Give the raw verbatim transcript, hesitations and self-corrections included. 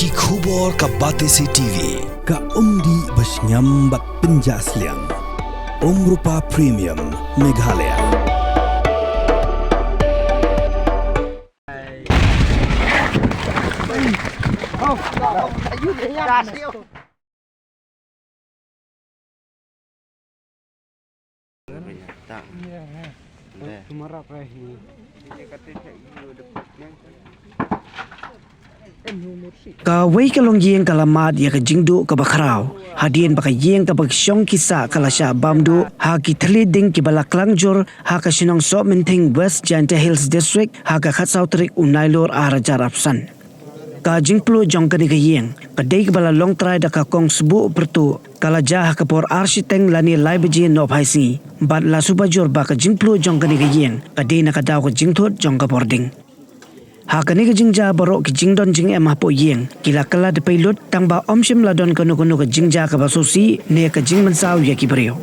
Ki khubor ka Batesi T V, ka umdih ba shngiam bad pynjah sliang. Umrupa Premium, Meghalaya. Kawei ka longïing ka la mad ïa ka jingduh kaba khraw hadien ba ka ïing kaba ki shong ki sah ka la shah bam duh ha ki thylliej ding kiba la klang jur ha ka shnong Sohmynthing, West Jaintia Hills District, ha ka khatsaw tarik u Nailur ar hajar arphew san. Ka jingpluh jong kane ka ïing ka dei kaba la long trai da ka kong sbuh pyrtuh, ka la jia ha ka por ar shiteng lane lai baje nohphai sngi bad la suba jur ba ka jingpluh jong kane ka ïing ka dei na ka daw ka jingthut jong ka bording. Ha kane ka jingjia baroh ki jingdon jingem hapoh ïing ki la kylla da pei lut tang ba ym shym la don kano kano ka jingjia kaba sngewsih ne ka jingmynsaw ïa ki briew.